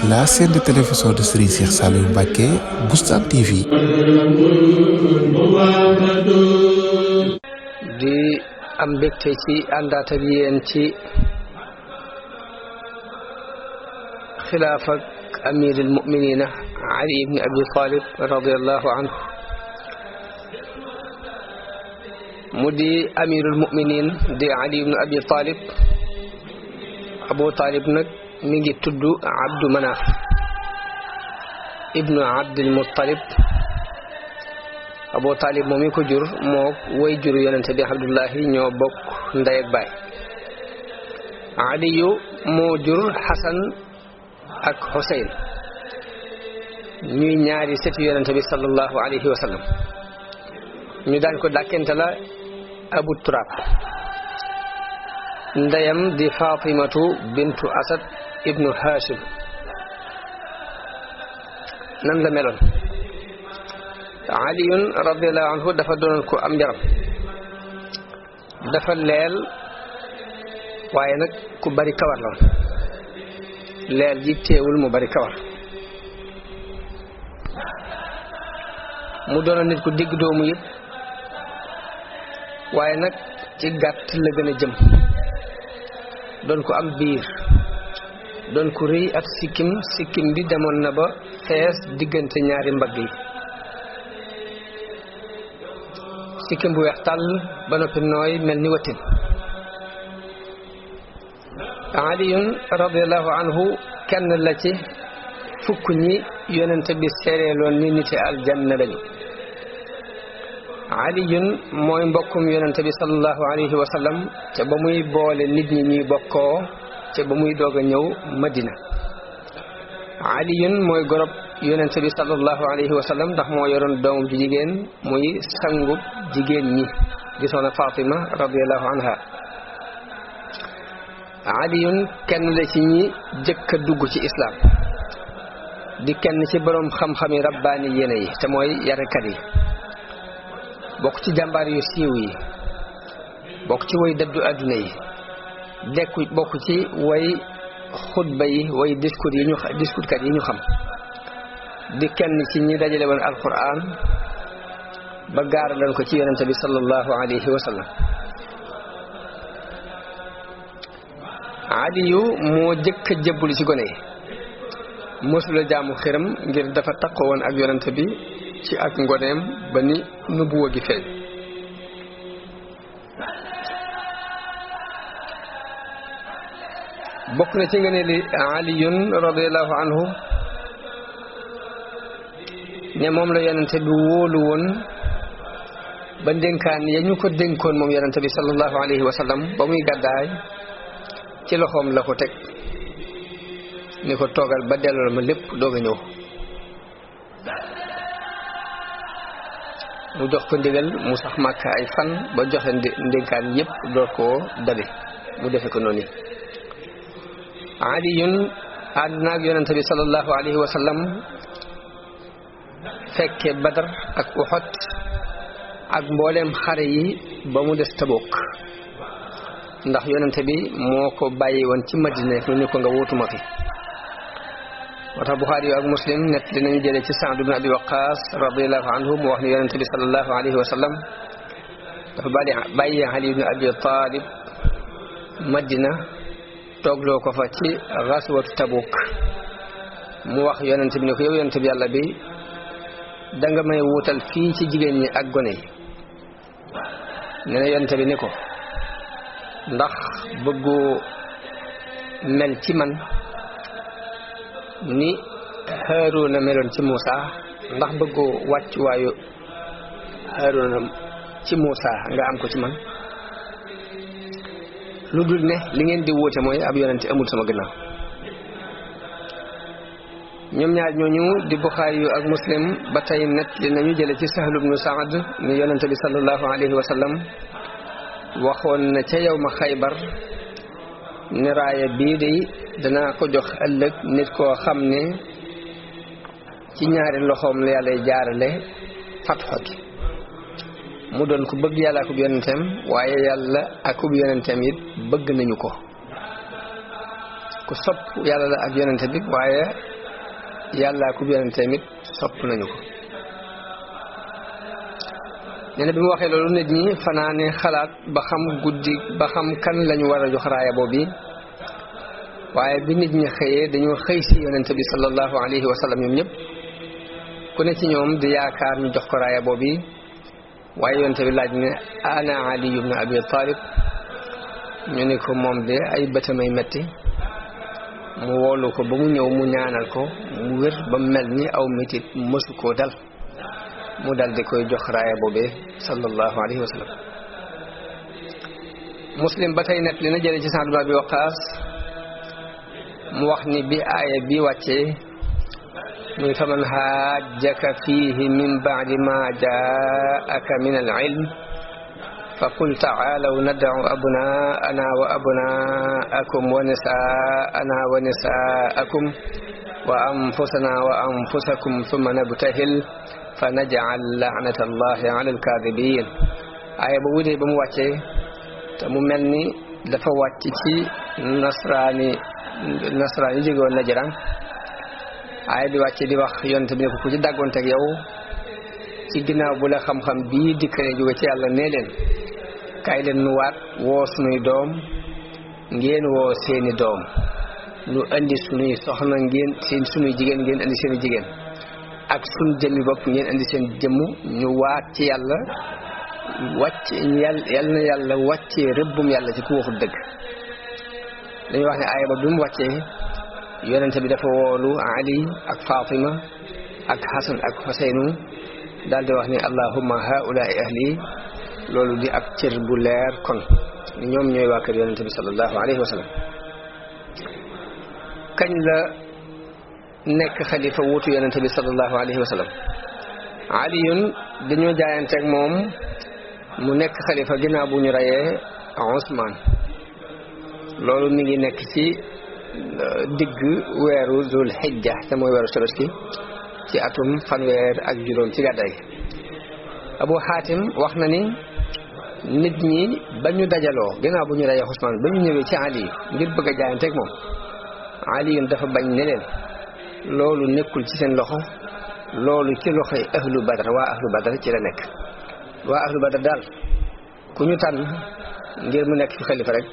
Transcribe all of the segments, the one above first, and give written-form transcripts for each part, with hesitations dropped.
la chaîne de télévision de Serigne Cheikh Saliou Mbacké Boustan TV. di am mbégte ci àndaat ak yéen ci xilaaf ak amirul mu'minina Ali ibn Abi Talib radiyallahu anhu mu di amirul mu'minin di Ali ibn Abi Talib. Abu Talib nag mi ngi tudd Abdu Manaf ibnu Abdul Muttalib. Abu Talib moom mi ko jur moo way juru yonente bi Abdullahi ñoo bokk ndey ak baay. Aliyu moo jur Xasan ak Xuseyn ñuy ñaari sëti yonente bi sallallahu alayhi wa sallam. ñu daan ko dàkkente la Abu Turab. ndeyam di Fatimatu bintu Asad ibnu Hashim. nan la meloon? Aliyun radiyallahu anhu dafa doonoon ko am njaram, dafa leel waaye nag ku bari kawar la. leel ji teewul mu bari kawar. mu doonoon nit ku digg doomu it waaye nag ci gàtt la gën a jëm. doon ko am biir, doon ko rëy ak sikkim bi demoon na ba fees diggante ñaari mbagg yi. sikkim bu weex tàll ba noppi nooy mel ni watin. Aliyun radiyallahu anhu kenn la ci fukk ñi yonente bi seereeloon ni niti aljanna lañu. Aliyun mooy mbokkum yonente bi sallallahu alayhi wa sallam ca ba muy boole nit ñi ñuy bokkoo ca ba muy doog a ñëw Madina. Aliyun mooy gorob yonente bi sallallahu alayhi wa sallam ndax moo yoroon doomam ju jigéen muy sangub jigéen ñi di soxna Fatima radiyallahu anha. Aliyun kenn la ci ñi jëkk a dugg ci islam, di kenn ci boroom xam-xami rabbaani yéene yi te mooy yarekat yi. bokk ci jàmbaar yu siiw yi, bokk ci way dëddu àdduna yi, bokk ci way xutba yi, way discours kat yi ñu xam. di kenn ci ñi dajale woon alquran ba gaara leen ko ci yonente bi sallallahu alayhi wa sallam. Aliyu moo jëkk a jébbulu ci gone yi, mësula jaamu xiram ngir dafa taqoo woon ak yonente bi ci ak ngoneem ba ni nubuwa gi feeñ. bokk na ci nga ne li Aliyun radiyallahu anhu ne moom la yonente bi wóolu woon ba ndénkaan ya ñu ko dénkoon moom yonente bi sallallahu alayhi wa sallam ba muy gàddaay ci loxoom la ko teg ni ko toogal ba delloo ma lépp doog a ñëw. mu jox ko ndigal mu sax Màkka ay fan ba joxe ndénkaan yépp door koo dabe mu defe ko noonu. Aliyun ànd naag yonente bi sallallahu alayhi wa sallam fekke Badar ak Uhud ak mbooleem xare yi ba mu des Tabuk ndax yonente bi moo ko bàyyi woon ci Madina nu ni ko nga wutuma fi. moo tax Buxaari yu ak Muslim net dinañu jële ci Saad ibn Abi Waqqas radiyallahu anhu mu wax ni yonente bi sallallahu alayhi wa sallam dafa bàyyi Ali ibn Abi Talib Madina toogloo ko fa ci gaswatu Tabuk. mu wax yonente bi ni ko yow yonente bi yàlla bi danga may wuutal fii ci jigéen ñi ak gone yi. nee na yonente bi ni ko ndax bëggoo mel ci man ni Haaruna meloon ci Muusa, ndax bëggoo wàcc waayu Haaruna ci Muusa nga am ko ci man. lu dul ne li ngeen di wuute mooy ab yonente amul sama gannaaw. ñoom ñaar ñooñu di Buxaari yu ak Muslim ba tey net li nañu jële ci Sahl ibnu Saad ni yonente bi sallallahu alayhi wa sallam waxoon na ca yawma Xaybar ne raaya bii de danaa ko jox ëllëg nit koo xam ne ci ñaari loxoom la yàlla jaarale fatxo gi. mu doon ko bëgg yàlla akub yonenteem waaye yàlla akub yonenteem it bëgg nañu ko. ku sopp yàlla la ak yonente bi waaye yàlla ku yonent tamit sopp nañu ko nee na bi mu waxee loolu nit ñi fanaane xalaat ba xam guddi ba xam kan lañu war a jox raaya boobu waaye bi nit ñi xëyee dañoo xëy si yonent bi sallallahu alayhi wa sallam ñoom ñëpp ku ne ci ñoom di yaakaar ñu jox ko raaya boobu waaye yonent bi laaj ne ana Ali ibn Abi Talib ñu ne ko moom de ay bëtamay metti mu woolu ko ba mu ñëw mu ñaanal ko mu wér ba mel ni aw metit mësu koo dal mu dal di koy jox raaya boobee sallallahu alayhi wa sallam Muslim ba tey net li na jële ci Sa'd ibn Abi Waqqas mu wax ni bi aaya bi wàccee muy faman haajjaka fiihi min ba'di ma jaa'aka min al-ilm fa qul ta'aalaw nad'u abnaa'ana wa abnaa'akum wa nisaa'ana wa nisaa'akum wa anfusana wa anfusakum thumma nabtahil fa naj'al la'nata Allahi 'ala al-kaadhibiin aaya ba wutee ba mu wàccee te mu mel ni dafa wàcc ci nasraani jóge woon Najraan aaya bi wàcce di wax yonent bi ne ko ku ci dàggoonteeg yow ci ginnaaw bu la xam-xam bii dikkale jóge ci yàlla nee leen kaay leen nu waat woo sunuy doom ngeen woo seeni doom nu indi sunuy soxna ngeen seen sunuy jigéen ngeen indi seeni jigéen ak sunu jëmmi bopp ngeen indi seen jëmm ñu waat ci yàlla wàcc yal na yàlla wàccee rëbbum yàlla ci ku waxul dëgg dañuy wax ne aaya ba bi mu wàccee yonente bi dafa woolu Ali ak Fatima ak Hasan ak Huseynu daal di wax ni allahumma haulaai ahli loolu di ak cër bu leer kon ni ñoom ñooy waa kër yonente bi sallallahu alayhi wa sallam kañ la nekk xalifa wuutu yonente bi sallallahu alayhi wa sallam aliyun dañoo jaayanteeg moom mu nekk xalifa ginnaaw bu ñu reyee Usmaan loolu mi ngi nekk ci digg weeru Zul Hijja te mooy weeru Tabaski ci atum fanweer ak juróom ci gàddaay gi Abu Hatim wax na ni nit ñi ba ñu dajaloo ginnaaw bu ñu reyee Usmaan ba ñu ñëwee ci Ali ngir bëgg a jaayanteeg moom Ali dafa bañ ne leen loolu nekkul ci seen loxo loolu ci loxoy ahlu Badar waa ahlu Badar ci la nekk waa ahlu Badar daal ku ñu tànn ngir mu nekk fi xalifa rek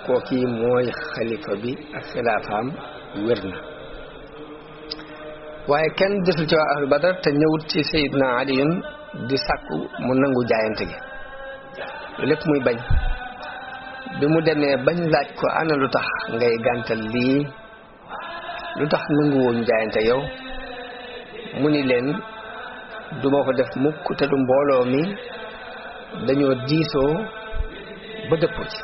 kooki mooy xalifa bi ak xilaafaam wér na waaye kenn desul ci waa ahlu Badar te ñëwut ci Seydina Aliyun di sàkku mu nangu jaayante gi lépp muy bañ bi mu demee bañ laaj ko ana lu tax ngay gàntal lii lu tax nanguwuñ jaayante yow mu ni leen duma ko def mukk te du mbooloo mi dañoo diisoo ba dëppoo ci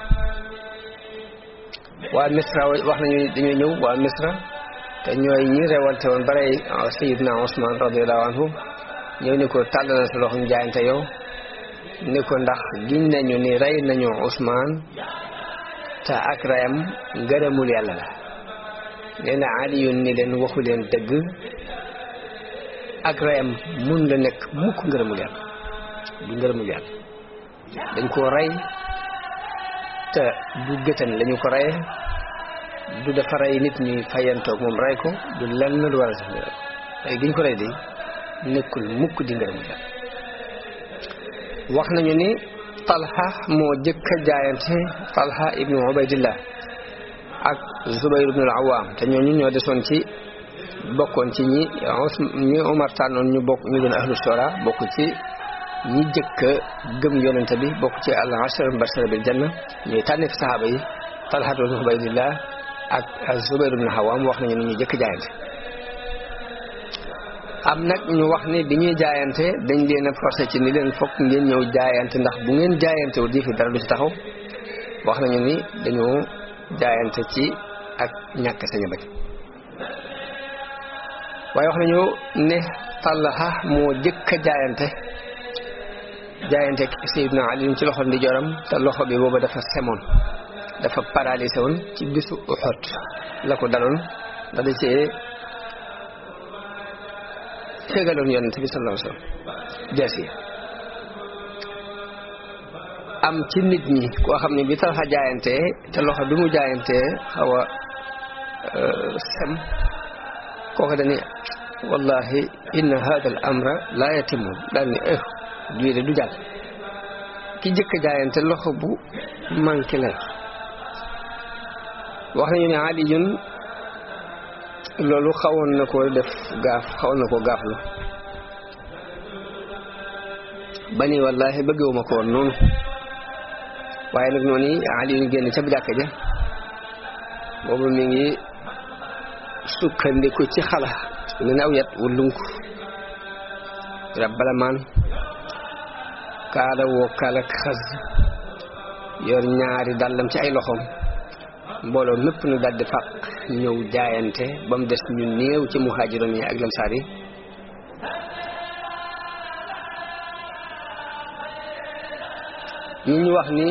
waa Misra wax nañu dañoo ñëw waa Misra te ñooy ñi rewalte woon barey Sayyidna Usmaan radiyallahu anhu ñëw ni ko tàllal sa loxo ñu jaayante yow ni ko ndax giñ nañu ni rey nañu Usmaan te ak reyam ngërëmul yàlla la nee na Aliyun ni leen waxu leen dëgg ak reyam mun la nekk mukk ngërëmul yàlla du ngërëmul yàlla dañ koo rey te du gëtan lañu ko reye du dafa rey nit ñuy fayantoog moom rey ko du lenn lu war a sax rey giñ ko rey di nekkul mukk di ngërëmul yàlla wax nañu ni Talha moo jëkk a jaayante Talha ibnu Ubaydillah ak Zubayr ibnu al-Awwam te ñooñu ñoo desoon ci bokkoon ci ñi Umar tànnoon ñu bokk ñu doon ahlu shura bokk ci ñi jëkk a gëm yonente bi bokk ci al-ashara mubashara bil janna ñuy tànne fi sahaaba yi Talha ibnu Ubaydillah ak Zubayr ibnu al-Awwam wax nañu ni ñu jëkk jaayante am nag ñu wax ni bi ñuy jaayante dañ leen a forcé ci ni leen fokk ngeen ñëw jaayante ndax bu ngeen jaayante wu di fi dara du ci taxaw wax nañu ni dañoo jaayante ci ak ñàkk sañu bañ waaye wax nañu ne Talha moo jëkk a jaayante Seydina Ali ci loxo ndi joram te loxo bi booba dafa semoon dafa paralysé woon ci bisu Uhud la ko daloon da da cee fegaloon yonent bi sallallahu alayhi wasallam dees yi am ci nit ñi koo xam ne bi Talha jaayante te loxo bi mu jaayante xaw a sem kooku dani wallahi inna hada al amra la yatimu daal ni lii de du jàll ki jëkk jaayante loxo bu manqué la wax nañu ne Aliyun loolu xawoon na ko def gaaf xawoon na ko gaaflu ba ni wallahi bëggewuma ko woon noonu waaye nag noonu Aliyun génn ca jàkka ja boobu mi ngi sukkandiku ci xala ne na aw yat wu lunk rabbala maan kaala woo kaalak xas yor ñaari dàllam ci ay loxoom mbooloo mépp nu daldi fàq ñëw jaayante ba mu des ñu néew ci muhaajiroon yi ak lamsaar yi ñi ñu wax ni